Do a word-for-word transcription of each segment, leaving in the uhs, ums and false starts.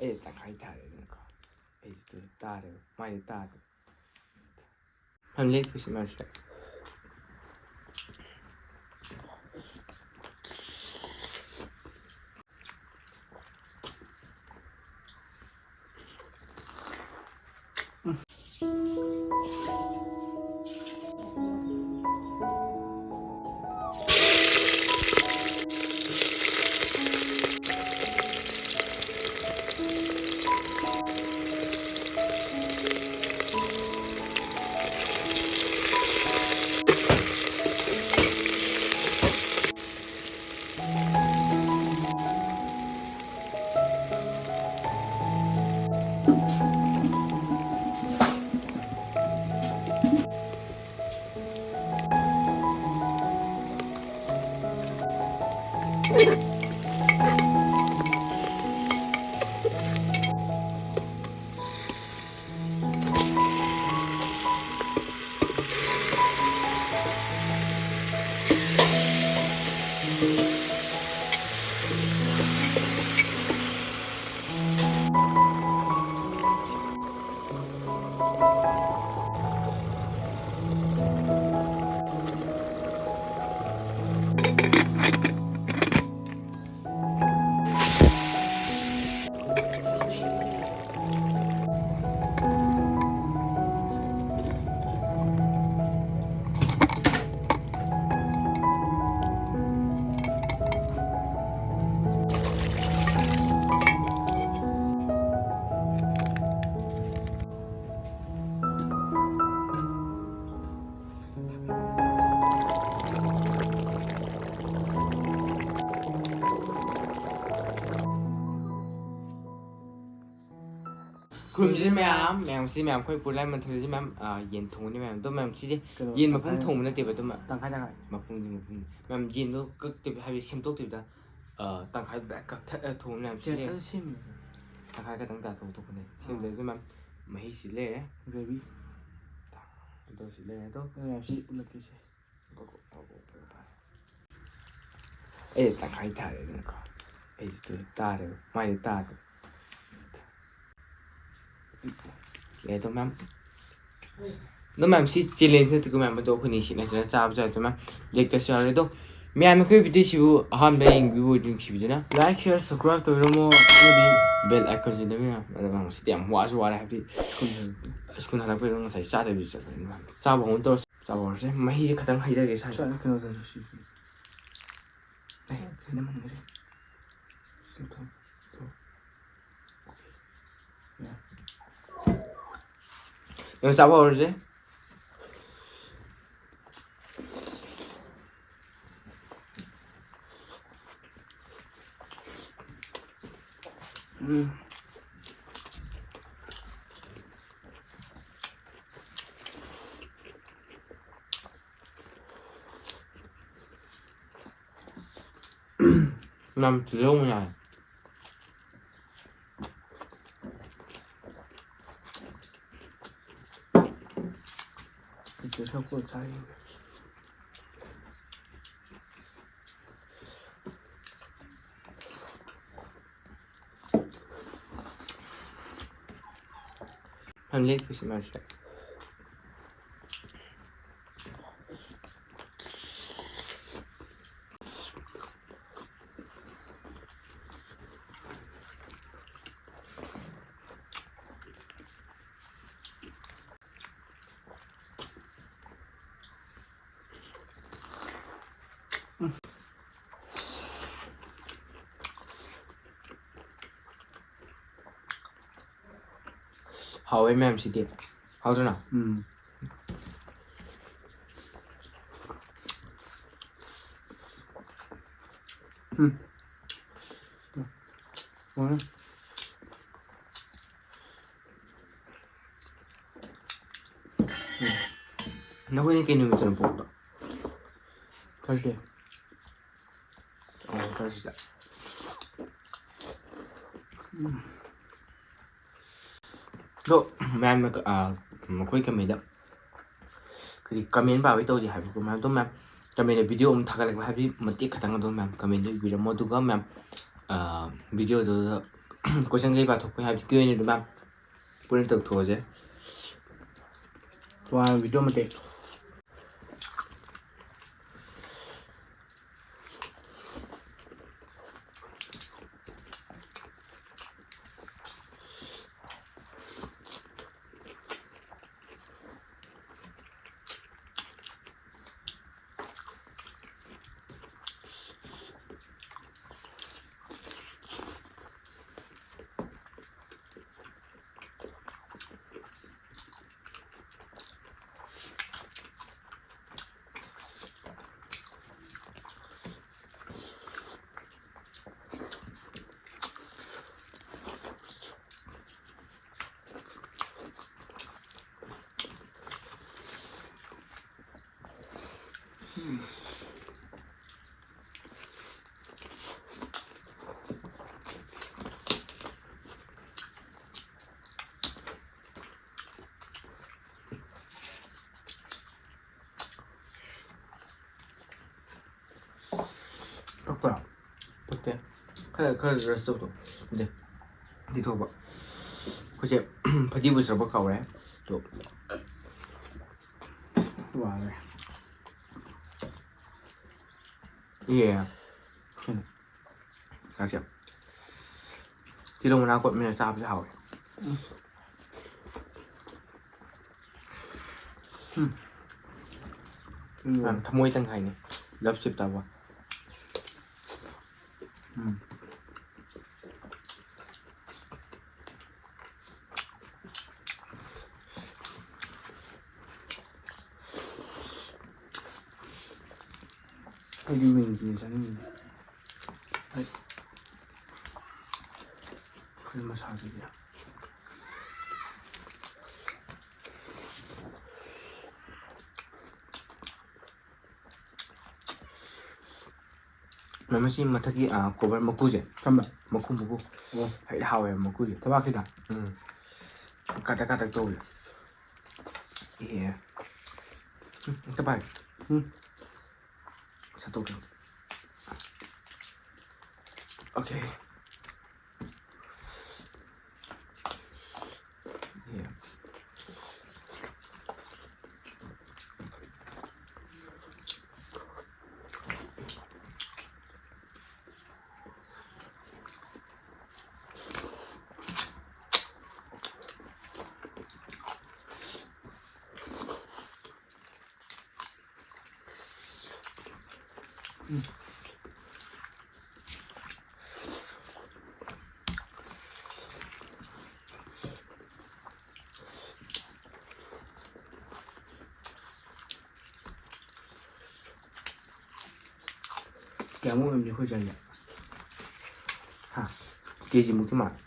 ꯑꯩ ꯇꯪꯈꯥꯏ ꯊꯥꯔꯦꯗꯅꯀꯣ꯫ ꯑꯩꯁꯤꯗ ꯇꯥꯔꯦꯕ, ꯃꯥꯏꯗ ꯇꯥꯔꯦꯕ꯫ ꯃꯌꯥꯝ ꯂꯦꯛꯄꯁꯤ ꯃꯌꯥꯝꯁꯤꯗ꯫ ꯈꯨꯔꯨꯝꯖꯔꯤ ꯃꯌꯥꯝ, ꯃꯌꯥꯝꯁꯤ ꯃꯌꯥꯝ ꯑꯩꯈꯣꯏ ꯄꯨꯔꯂꯥꯏ ꯃꯟꯊꯣꯏꯁꯤ ꯃꯌꯥꯝ, ꯑ, ꯌꯦꯟ ꯊꯣꯡꯕꯅꯤ ꯃꯌꯥꯝ꯫ ꯑꯗꯣ ꯃꯌꯥꯝ ꯁꯤꯁꯦ ꯀꯩꯅꯣ, ꯌꯦꯟ ꯃꯄꯨꯝ ꯇꯪꯈꯥꯏ, ꯊꯣꯡꯕ ꯅꯠꯇꯦꯕ, ꯑꯗꯨꯝ ꯇꯪꯈꯥꯏ ꯇꯪꯈꯥꯏ꯫ ꯃꯄꯨꯝꯗꯤ ꯃꯄꯨꯝꯅꯤ꯫ ꯃꯌꯥꯝ ꯌꯦꯟꯗꯣ ꯀꯛꯇꯕꯤ, ꯍꯥꯏꯕꯗꯤ ꯁꯦꯝꯗꯣꯛꯇꯕꯤꯗ, ꯑ, ꯇꯪꯈꯥꯏ ꯀꯛꯊꯠꯂ ꯊꯣꯡꯕ ꯃꯌꯥꯝ ꯁꯤꯁꯦ꯫ ꯑꯗꯨ ꯁꯦꯝꯃꯤ꯫ ꯇꯪꯈꯥꯏ ꯈꯛꯇꯪ ꯇꯥꯊꯣꯛ ꯊꯣꯛꯄꯅꯦ꯫ ꯑꯥ꯫ ꯁꯦꯝꯗꯣꯏꯁꯦ ꯃꯌꯥꯝ ꯃꯍꯤꯁꯤ ꯂꯩꯔꯦ꯫ Gravy꯫ ꯑꯗꯣ ꯁꯤ ꯂꯩꯔꯦ ꯑꯗꯣ꯫ ꯑꯗꯨ ꯃꯌꯥꯝꯁꯤ ꯎꯠꯂꯛꯀꯦꯁꯦ꯫ ꯑꯩ ꯇꯪꯈꯥꯏ ꯊꯥꯔꯦꯗꯅꯀꯣ꯫ ꯑꯩꯁꯤꯗ ꯇꯥꯔꯦꯕ꯫ ꯃꯥꯏꯗ ꯇꯥꯔꯦ꯫ ꯑꯗꯣ ꯃꯌꯥꯝ ꯑꯗꯣ ꯃꯌꯥꯝ ꯁꯤ ꯆꯦꯂꯦꯟꯖ ꯅꯠꯇꯦꯀꯣ ꯃꯌꯥꯝ, ꯑꯗꯣ ꯑꯩꯈꯣꯏꯅ ꯁꯤꯠꯅ ꯁꯤꯠꯅ ꯆꯥꯕꯁꯨ ꯌꯥꯏ꯫ ꯑꯗꯣ ꯃꯌꯥꯝ ꯂꯦꯛꯇꯁꯨ ꯌꯥꯎꯔꯦ꯫ ꯑꯗꯣ ꯃꯌꯥꯝ ꯑꯩꯈꯣꯏ ꯚꯤꯗꯤꯑꯣꯁꯤꯕꯨ ꯑꯍꯥꯟꯕ ꯌꯦꯡꯕꯤꯕ ꯑꯣꯏꯗꯤ ꯅꯨꯡꯁꯤꯕꯤꯗꯨꯅ like, share, subscribe ꯇꯧꯕꯤꯔꯝꯃꯣ꯫ ꯑꯃꯗꯤ bell iconꯁꯤ ꯅꯝꯕꯤꯔꯝꯃꯣ꯫ ꯑꯗꯣ ꯃꯌꯥꯝ ꯉꯁꯤꯗꯤ ꯌꯥꯝ ꯋꯥꯁꯨ ꯋꯥꯔꯦ, ꯍꯥꯏꯕꯗꯤ ꯁ꯭ꯀꯨꯜ ꯍꯜꯂꯛꯄꯩꯗꯣ ꯉꯁꯥꯏ ꯆꯥꯗꯕꯤꯗ ꯆꯠꯄꯅꯤꯅ꯫ ꯆꯥꯕ ꯍꯧꯅ ꯇꯧꯔꯁꯤ꯫ ꯆꯥꯕ ꯍꯧꯔꯁꯦ꯫ ꯃꯍꯤꯁꯦ ꯈꯤꯇꯪ ꯍꯩꯔꯒꯦ ꯁꯥꯏ꯫ ꯆꯥꯛ ꯀꯩꯅꯣ ꯇꯧꯔꯁꯤ꯫ ꯑꯦ, ꯀꯩꯅꯣ ꯃꯨꯟꯈ꯭ꯔꯦ꯫ ꯁꯤ ꯊꯝ-, ꯊꯝ-, ꯌꯥ꯫ ꯌꯥ, ꯆꯥꯕ ꯍꯧꯔꯁꯦ꯫ ꯎꯝ꯫ ꯌꯥꯝ ꯇꯤꯜꯍꯧ ꯌꯥꯏ꯫ ꯇꯤꯜꯍꯧ ꯆꯥꯏ꯫ ꯐꯅꯦꯛ ꯄꯤꯁꯤ ꯃꯥꯁꯤꯗ꯫ ꯍꯥꯎꯋꯦ ꯃꯌꯥꯝꯁꯤꯗꯤ꯫ ꯍꯥꯎꯗ꯭ꯔꯣ ꯅꯪ? ꯎꯝ꯫ ꯎꯝ꯫ ꯎꯝ꯫ ꯅꯈꯣꯏꯅ ꯀꯩ ꯅꯨꯃꯤꯠꯇꯅꯣ ꯄꯣꯛꯄ? Thursday꯫ ꯑꯣ, Thursday꯫ ꯎꯝ꯫ ꯑꯗꯣ ꯃꯌꯥꯝꯅ, ꯑ, ꯃꯈꯣꯏ ꯀꯃꯦꯟꯗ ꯀꯔꯤ comment ꯄꯥꯕꯩ ꯇꯧꯁꯦ ꯍꯥꯏꯕꯀꯣ ꯃꯌꯥꯝ꯫ ꯑꯗꯨꯝ ꯃꯌꯥꯝ comment video ꯑꯃ ꯊꯥꯒꯠꯂꯛꯄ ꯍꯥꯏꯕꯗꯤ ꯃꯇꯦꯛ ꯈꯛꯇꯪ ꯑꯗꯨꯝ ꯃꯌꯥꯝ comment ꯏꯕꯤꯔꯝꯃꯣ꯫ ꯑꯗꯨꯒ ꯃꯌꯥꯝ, ꯑ, video ꯗꯨꯗ question ꯀꯩ ꯄꯥꯊꯣꯛꯄꯩ ꯍꯥꯏꯕꯗꯤ Q and A ꯗꯨ ꯃꯌꯥꯝ ꯄꯨꯟꯅ ꯇꯧꯊꯣꯛꯑꯁꯦ꯫ ꯇꯣꯉꯥꯟꯅ ꯚꯤꯗꯤꯑꯣ ꯃꯇꯦꯛ꯫ ꯄꯛꯄ꯭ꯔꯣ? ꯄꯛꯇꯦ꯫ ꯈꯔ, ꯈꯔ rest ꯇꯧꯊꯣꯛ꯫ ꯅꯠꯇꯦ꯫ ꯇꯤꯊꯣꯛꯄ꯫ ꯑꯩꯈꯣꯏꯁꯦ ꯐꯗꯤꯕꯨ ꯆꯠꯄ ꯀꯥꯎꯔꯦ꯫ ꯑꯗꯣ ꯋꯥꯔꯦ꯫ ꯌꯦ꯫ ꯀꯩꯅꯣ? ꯆꯥꯛꯁꯦ꯫ ꯇꯤꯜꯍꯧ ꯃꯅꯥ ꯀꯣꯠꯃꯤꯟꯅ ꯆꯥꯕꯁꯦ ꯍꯥꯎꯋꯦ꯫ ꯎꯝ꯫ ꯌꯥꯝ ꯊꯃꯣꯏ ꯇꯪꯈꯥꯏꯅꯦ꯫ Love shape ꯇꯥꯕ꯫ ꯎꯝ꯫ ꯑꯩꯗꯤ ꯃꯤꯡꯁꯤꯅꯦ ꯆꯥꯅꯤꯡꯉꯤꯁꯦ꯫ ꯑꯩ ꯑꯩꯈꯣꯏ ꯃꯁꯥꯁꯤꯗꯤ꯫ ꯃꯃꯤ ꯃꯁꯤ ꯃꯊꯛꯀꯤ, ꯑ, cover ꯃꯀꯨꯁꯦ꯫ ꯀꯔꯝꯕ? ꯃꯀꯨ, ꯃꯀꯨ꯫ ꯑꯣ꯫ ꯍꯩ ꯍꯥꯎꯋꯦꯕ ꯃꯀꯨꯁꯦ꯫ ꯊꯕꯥꯛꯀꯤꯗ? ꯎꯝ꯫ ꯀꯥꯇꯛ ꯀꯥꯇꯛ ꯇꯧꯕꯁꯦ꯫ ꯑꯦ꯫ ꯎꯝ, ꯑꯝꯇ ꯄꯥꯏꯌꯨ꯫ ꯎꯝ꯫ ꯁꯠꯇꯣꯛꯀꯦ꯫ Okay꯫ ꯀꯌꯥꯃꯨꯛ ꯑꯣꯏꯔꯝꯅꯤ ꯑꯩꯈꯣꯏ ꯆꯥꯏꯁꯦ? ꯍꯥ? ꯀꯦ ꯖꯤ ꯃꯨꯛꯇꯤ ꯃꯥꯜꯂꯦ꯫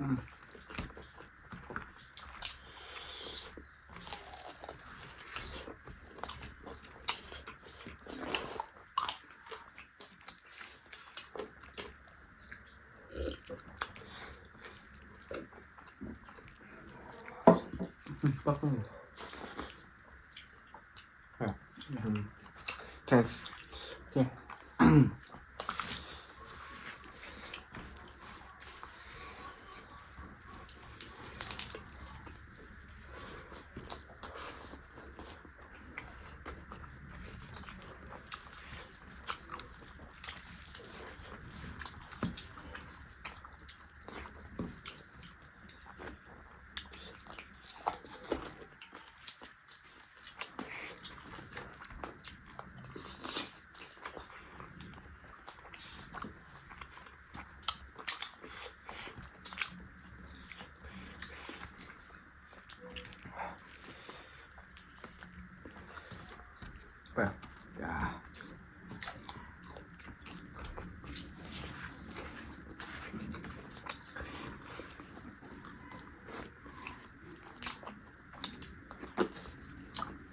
ꯎꯝ꯫ Thanks. Okay.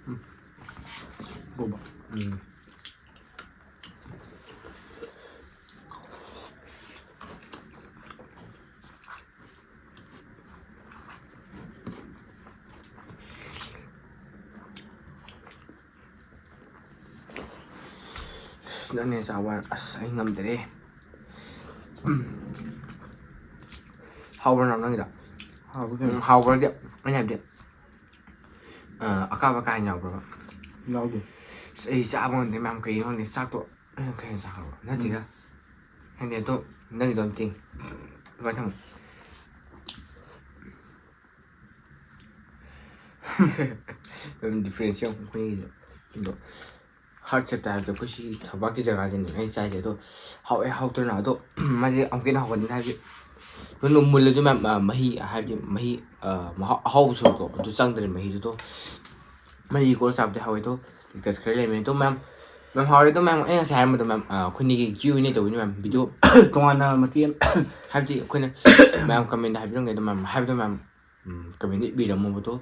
ꯎꯝ꯫ ꯕꯣꯕ꯫ ꯎꯝ꯫ ꯑꯁ, ꯅꯪꯅ ꯆꯥꯕ, ꯑꯁ, ꯑꯩ ꯉꯝꯗ꯭ꯔꯦ꯫ ꯎꯝ꯫ ꯍꯥꯎꯕ꯭ꯔꯥ, ꯅꯪ, ꯅꯪꯒꯤꯗꯣ? ꯍꯥꯎꯕ ꯀꯩꯅꯣ? ꯎꯝ, ꯍꯥꯎꯕ꯭ꯔꯗꯤ, ꯑꯩꯅ ꯍꯥꯏꯕꯗꯤ, ꯑ, ꯑꯀꯥꯕ ꯀꯥ ꯍꯦꯟꯅ ꯌꯥꯎꯕ꯭ꯔꯕ? ꯌꯥꯎꯗꯦ꯫ ꯑꯁ, ꯑꯩ ꯆꯥꯕ ꯉꯝꯗꯦ, ꯃꯌꯥꯝ, ꯀꯩꯒꯤꯅꯣ ꯈꯪꯗꯦ, ꯆꯥꯛꯇꯣ ꯑꯩꯅ ꯈꯔ ꯍꯦꯟꯅ ꯆꯥꯈ꯭ꯔꯕ ꯅꯠꯇꯦꯗ꯫ ꯎꯝ꯫ ꯈꯪꯗꯦ, ꯑꯗꯣ ꯅꯪꯒꯤꯗꯣ ꯑꯝꯇ ꯌꯦꯡ-, ꯑꯗꯨꯃꯥꯏꯅ ꯊꯝꯃꯨ꯫ ꯑꯗꯨꯝ difference ꯌꯦꯡꯉꯣ ꯑꯩꯈꯣꯏꯒꯤꯁꯦ꯫ ꯑꯗꯣ heart shape ꯇ ꯍꯥꯏꯕꯗꯣ ꯑꯩꯈꯣꯏ ꯁꯤ ꯊꯕꯥꯛꯀꯤ ꯖꯒꯥꯁꯤꯅꯦ ꯑꯩ ꯆꯥꯏꯁꯦ꯫ ꯑꯗꯣ ꯍꯥꯎꯋꯦ ꯍꯥꯎꯇ꯭ꯔꯅ? ꯑꯗꯣ ꯃꯥꯁꯦ ꯑꯃꯨꯛꯀ ꯍꯦꯟꯅ ꯍꯥꯎꯒꯅꯤꯅ ꯍꯥꯏꯕꯗꯤ ꯃꯅꯨꯡ ꯃꯨꯜꯂꯁꯨ ꯃꯌꯥꯝ ꯃꯍꯤ ꯍꯥꯏꯕꯗꯤ ꯃꯍꯤ ꯃꯍꯥꯎ ꯑꯍꯥꯎꯕ ꯁꯔꯨꯛꯇꯣ ꯑꯗꯨ ꯆꯪꯗ꯭ꯔꯦ ꯃꯍꯤꯗꯨꯗꯣ꯫ ꯃꯍꯤ ꯀꯣꯜꯂ ꯆꯥꯕꯗꯤ ꯍꯥꯎꯋꯦ꯫ ꯑꯗꯣ ꯀꯁ ꯈꯔ ꯂꯩꯔꯝꯃꯦ꯫ ꯑꯗꯣ ꯃꯌꯥꯝ ꯃꯌꯥꯝ ꯍꯥꯎꯔꯦ꯫ ꯑꯗꯣ ꯃꯌꯥꯝ ꯑꯩꯅ ꯉꯁꯥꯏ ꯍꯥꯏꯔꯝꯕꯗꯣ ꯃꯌꯥꯝ ꯑꯩꯈꯣꯏꯅꯤꯒꯤ Q and A ꯇꯧꯕꯅꯤ ꯃꯌꯥꯝ video ꯇꯣꯉꯥꯟꯅ ꯃꯇꯦꯛ ꯑꯃ ꯍꯥꯏꯕꯗꯤ ꯑꯩꯈꯣꯏꯅ ꯃꯌꯥꯝ comment ꯗ ꯍꯥꯏꯕꯤꯔꯝꯒꯦ꯫ ꯑꯗꯣ ꯃꯌꯥꯝ ꯍꯥꯏꯕꯗꯣ ꯃꯌꯥꯝ comment ꯗ ꯏꯕꯤꯔꯝꯃꯣꯕꯗꯣ꯫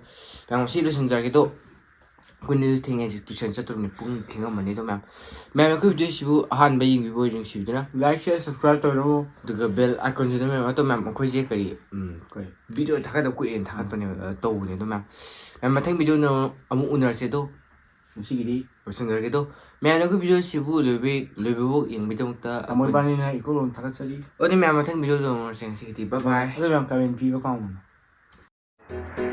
ꯃꯌꯥꯝ ꯉꯁꯤ ꯂꯣꯏꯁꯤꯟꯖꯔꯒꯦ꯫ ꯑꯗꯣ ꯑꯩꯈꯣꯏꯅꯤꯁꯨ ꯊꯦꯡꯉꯦ ꯍꯧꯖꯤꯛ tuition ꯆꯠꯇꯣꯔꯤꯕꯅꯤ ꯄꯨꯡ ꯊꯦꯡꯉꯝꯃꯅꯤ꯫ ꯑꯗꯣ ꯃꯌꯥꯝ ꯃꯌꯥꯝ ꯑꯩꯈꯣꯏ video ꯁꯤꯕꯨ ꯑꯍꯥꯟꯕ ꯌꯦꯡꯕꯤꯕ ꯑꯣꯏꯔꯗꯤ ꯅꯨꯡꯁꯤꯕꯤꯗꯨꯅ like share subscribe ꯇꯧꯔꯝꯃꯣ꯫ ꯑꯗꯨꯒ bell icon ꯁꯤꯗ ꯃꯌꯥꯝ ꯑꯗꯣ ꯃꯌꯥꯝ ꯑꯩꯈꯣꯏꯁꯦ ꯀꯔꯤ ꯎꯝ, ꯀꯔꯤ? Video ꯊꯥꯒꯠꯇꯕ ꯀꯨꯏꯔꯦꯅ ꯊꯥꯒꯠꯄꯅꯦꯕ ꯑ, ꯇꯧꯕꯅꯦ꯫ ꯑꯗꯣ ꯃꯌꯥꯝ ꯃꯌꯥꯝ ꯃꯊꯪ video ꯗ ꯑꯃꯨꯛ ꯎꯅꯔꯁꯦ꯫ ꯑꯗꯣ ꯉꯁꯤꯒꯤꯗꯤ ꯂꯣꯏꯁꯤꯟꯖꯔꯒꯦ꯫ ꯑꯗꯣ ꯃꯌꯥꯝꯅ ꯑꯩꯈꯣꯏ video ꯁꯤꯕꯨ ꯂꯣꯏꯕꯤ ꯂꯣꯏꯕꯐꯥꯎ ꯌꯦꯡꯕꯒꯤꯗꯃꯛꯇ ꯇꯥꯃꯣ ꯑꯩꯈꯣꯏ ꯏꯕꯥꯅꯤꯅ ꯏꯀꯣꯛꯂꯣꯝ ꯊꯥꯒꯠꯆꯔꯤ꯫ ꯑꯗꯨꯗꯤ ꯃꯌꯥꯝ ꯃꯊꯪ video ꯗ ꯎꯅꯔꯁꯦ꯫ ꯉꯁꯤꯒꯤꯗꯤ bye bye꯫ ꯑꯗꯣ ꯃꯌꯥꯝ comment ꯄꯤꯕ ꯀꯥꯎꯒꯅꯨ꯫